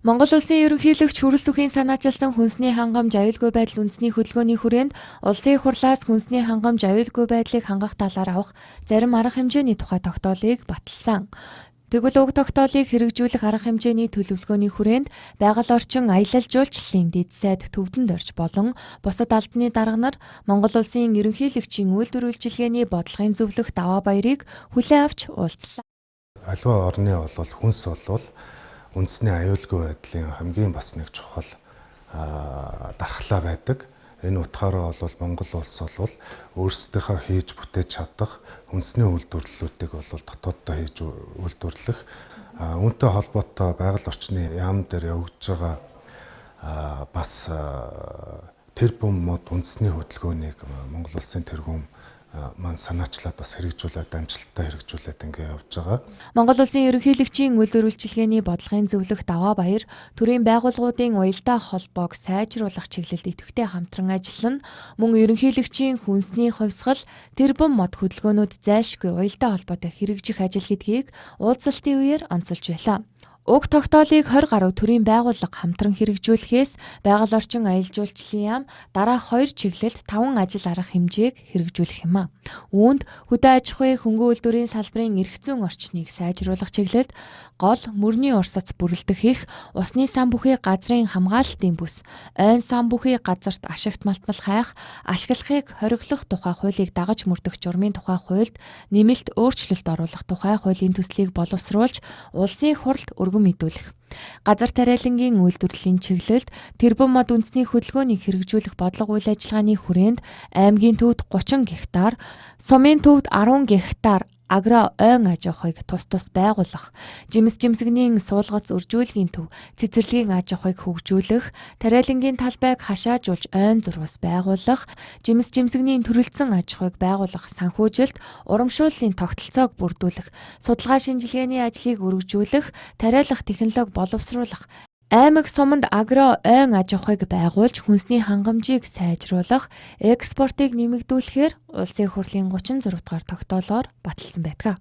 Монгол Улсын ерөнхийлөгч Хүрэлсүхийн санаачилсан хүнсний хангамж, аюулгүй байдал үндэсний хөдөлгөөний хүрээнд Улсын их хурлаас хүнсний хангамж, аюулгүй байдлыг хангах талаар авах зарим арга хэмжээний тухай тогтоолыг баталсан. Тэгвэл уг тогтоолыг хэрэгжүүлэх арга хэмжээний төлөвлөгөөний хүрээнд байгаль орчин, аялал жуулчлалын дэд сайд төвдөнд орж болон бусад албаны дарга нар Монгол Улсын ерөнхийлөгчийн үйлдвэр үйлчилгээний бодлогын зөвлөх Даваа Баярыг хүлээн авч уулзлаа. Аливаа орны бол хүнс бол үндэсний аюулгүй байдлын хамгийн бас нэг чухал дархлаа байдаг. Энэ утгаараа бол Монгол улс бол өөрсдийнхөө хийж бүтээж чадах үндэсний үйлдвэрлэлүүдийг бол дотооддоо хийж үйлдвэрлэх, үүнтэй холбоотой байгаль орчны яам дээр явагдаж байгаа бас тэрбум мод үндэсний хөдөлгөөнийг Монгол Улсын тэргүүн маань санаачлаад бас хэрэгжүүлээд, амжилттай хэрэгжүүлээд ингэ явж байгаа. Монгол Улсын ерөнхийлөгчийн үйлдвэр үйлчилгээний бодлогын зөвлөх Даваа Баяр төрийн байгууллагуудын уялдаа холбоог сайжруулах чиглэлд идэвхтэй хамтран ажиллана. Мөн ерөнхийлөгчийн хүнсний хувьсгал, тэрбум мод хөдөлгөөнүүд зайлшгүй уялдаа холбоотой хэрэгжих ажил гэдгийг уулзалтын үеэр онцолж байлаа. Уг тогтоолыг 20 гаруй төрийн байгууллага хамтран хэрэгжүүлэхээс байгаль орчин, аялал жуулчлалын яам дараах хоёр чиглэлд 5 ажил арга хэмжээг хэрэгжүүлэх юм а. Үүнд хөдөө аж ахуйн, хөнгөн үйлдвэрийн салбарын эрх зүйн орчныг сайжруулах чиглэлд гол мөрний урсац бүрэлдэх их усны сан бүхий газрын хамгаалалтын бүс, ойн сан бүхий газарт ашигт малтмал хайх, ашиглахыг хориглох тухай хуулийг дагаж мөрдөх журмын тухай хуульд нэмэлт өөрчлөлт оруулах тухай хуулийн төслийг боловсруулж улсын хурлд өргөн мэдүүлэх. Газар тариалангийн үйлдвэрлэлийн чиглэлд тэрбум мод үндэсний хөдөлгөөнийг хэрэгжүүлэх бодлого үйл ажиллагааны хүрээнд аймгийн төвд 30 гектар, сумын төвд 10 гектар агро ойн аж ахуйг тус тус байгуулах, жимс жимсгнийн суулгац үржүүлгийн төв, цэцэрлэгийн аж ахуйг хөгжүүлэх, тариалангийн талбайг хашаажуулж ойн зурвас байгуулах, жимс жимсгнийн төрөлцсөн аж ахуйг байгуулах, санхүүжилт, урамшууллын тогтолцоог бүрдүүлэх, судалгаа шинжилгээний ажлыг өргөжүүлэх, тариалах технологи боловсруулах, аймаг суманд агро ойн аж ахуйг байгуулж хүнсний хангамжийг сайжруулах, экспортыг нэмэгдүүлэхээр Улсын их хурлын 36 дугаар тогтоолоор баталсан байдаг.